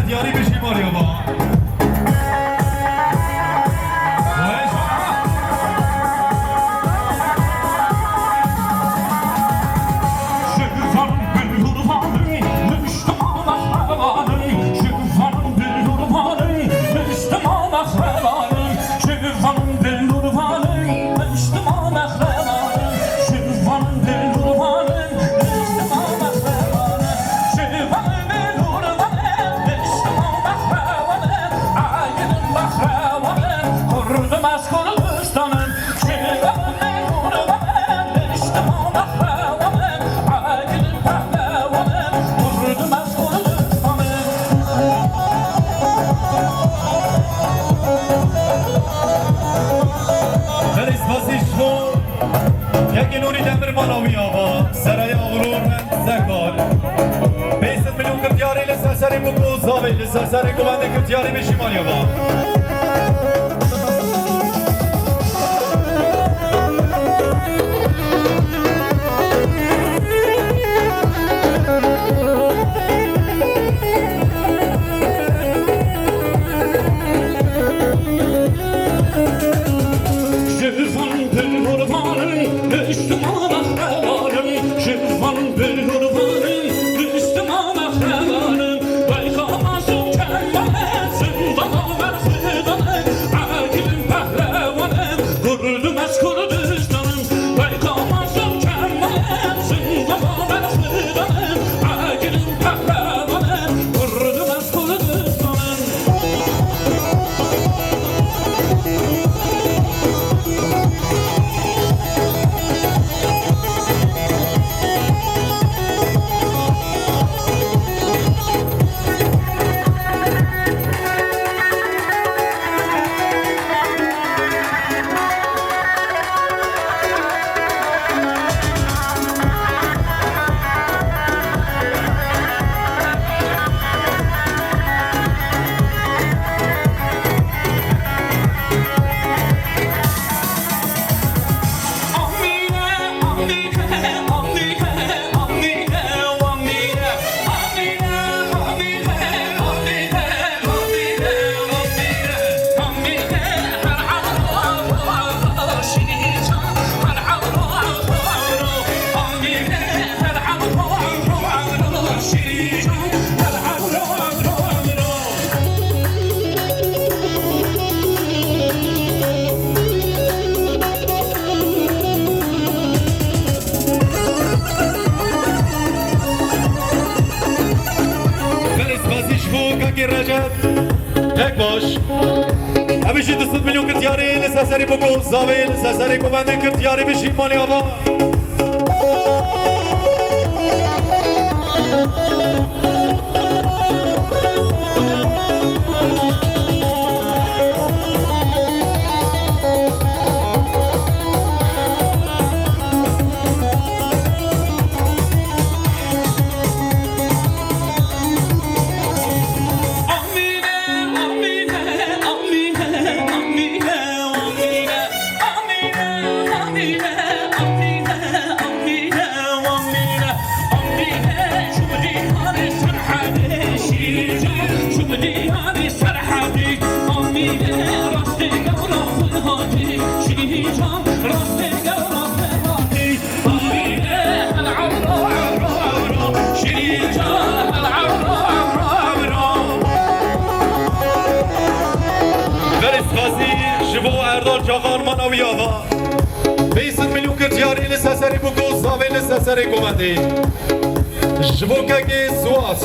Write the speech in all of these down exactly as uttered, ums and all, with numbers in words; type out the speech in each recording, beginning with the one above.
Diyarî bijî Maryava. Şivan bin Hurvanî, Niştiman Ahrevanî, Şivan bin Hurvanî, Niştiman Ahrevanî. Şivan bin Hurvanî, Niştiman Ahrevanî, Şivan bin Hurvanî, Niştiman Ahrevanî, Şivan bin Hurvanî, Niştiman Ahrevanî, Aydin Bahrevanî, Kurdum ez Kurdistanım, Şivan bin Hurvanî, Niştiman Ahrevanî, Aydin Pehlevanî, Kurdum ez Kurdistanım. Belê spasî ji bo yekê Nûrî Demirmala wî ava, Seraya Xurûr Mend Sekar. Pênc sed milyon Kurd diyarê li ser serê bûk û zavê li ser serê govendê Kurd diyarê bê şîmaliya va. Şivan bin Hurvanî, Niştiman Ahrevanî, Şivan bin Hurvanî, Niştiman Ahrevanî, Bayka Mazlum Kemalî, Zindana Merhudanî, Aydin Pehlevanî, Kurdum ez Kurdistanım, Bayka Mazlum Kemalî, Zindana Merhudanî, Aydin Pehlevanî, Kurdum ez Kurdistanım. Belê spasî ji bo Kakê Recep. Pek baş. Ev jî du sed milyon Kurd diyarê li ser serê bûk û zavê li ser serê govendê Kurd diyarê bê şîmaliya va. Belê spasî ji bo Erdal Çaxan mana wî ava. Pênc sed milyon Kurd diyarê li ser serê bûk û zavê li ser serê govendê. Ji bo Kekê Siwas.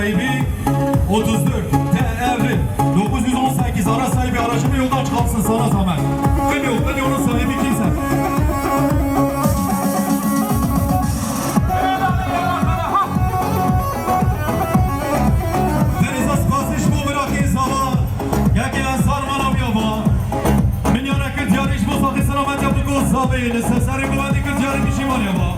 Sahibi otuz dört T R dokuz yüz on sekiz, araç sahibi aracımı yoldan çıkartsın, sana zahmet. Ben yok, ben yolun sahibi kimse. Berêza spasî ji bo bira Kêzava, yekê Ensar mala wî ava. Milyara kir diyarî ji bo saxî selametiya bi Kêzavê, li ser serê govendê kir diyarî bi şîmaliya va.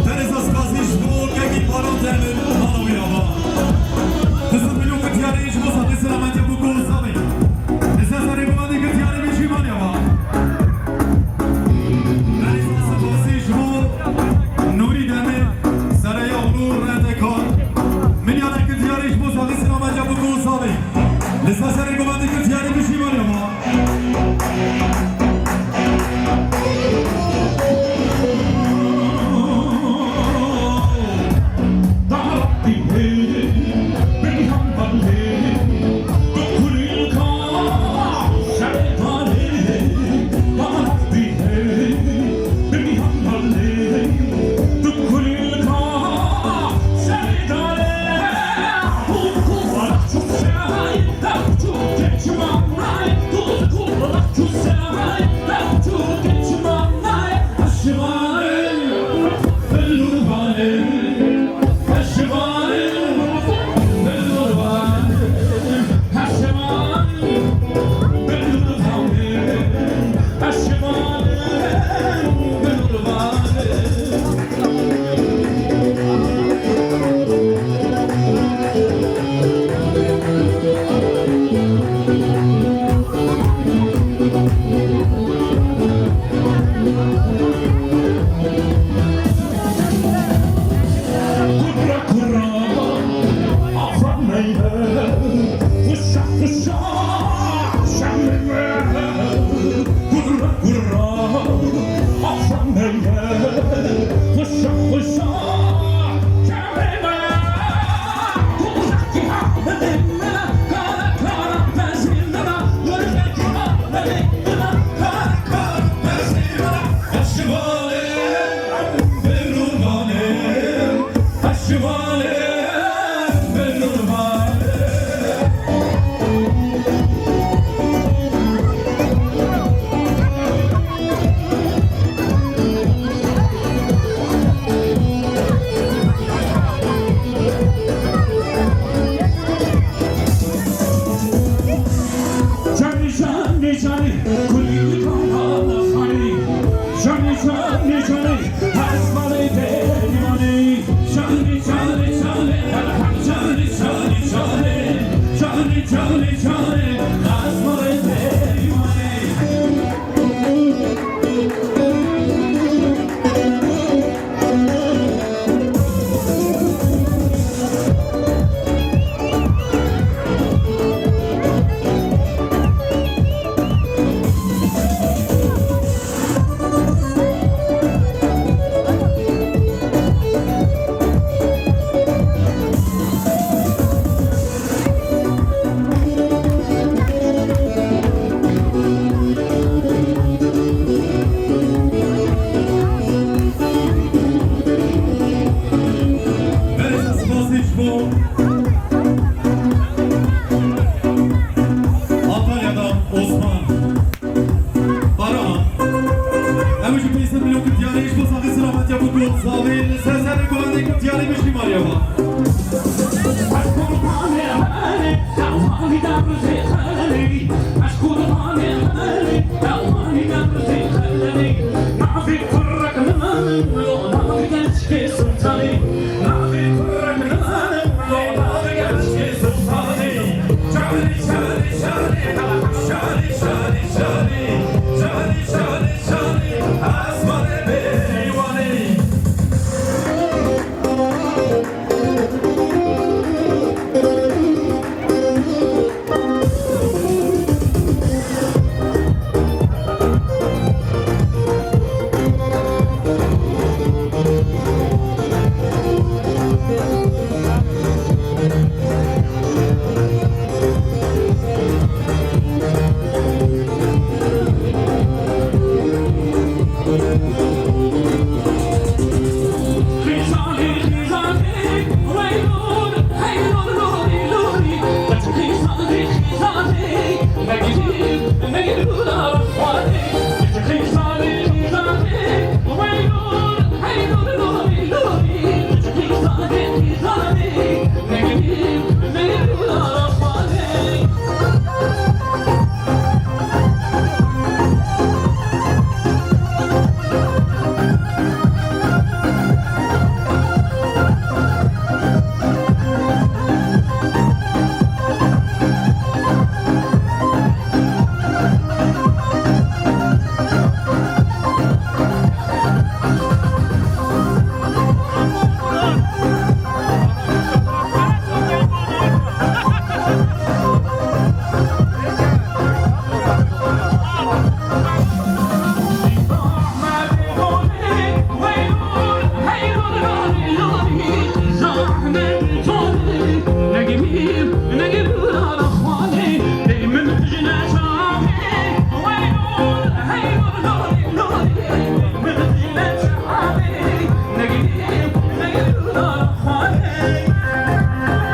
Berêza spasî ji bo kekî Baran Demir û mala wî ava. Xizir milyon kir diyarî ji bo saxî selametiya bi Kêzavê. Li ser serê govendê kir diyarî bi şîmaliya va. Berêza spasî ji bo Nûrî Demir, sereya û rendekar. Milyara kir diyarî ji bo saxî selametiya bi Kêzavê. Li ser serê govendê kir diyarî bi şîmaliya va. Canî, canî, canî, kulî kamana xanî. Canî, canî, canî, ez balê derî manî. Canî, canî, canî, her her canî, canî, canî. Canî, canî, canî, ez balê derî manî. Berêza spasî ji bo Antalya'dan Osman Karahan. Ew jî pênc sed milyon kir diyarî ji bo saxî selametiya bo ku zavê li ser serê guhandê kir diyarî bi şîmariya va. Sultanî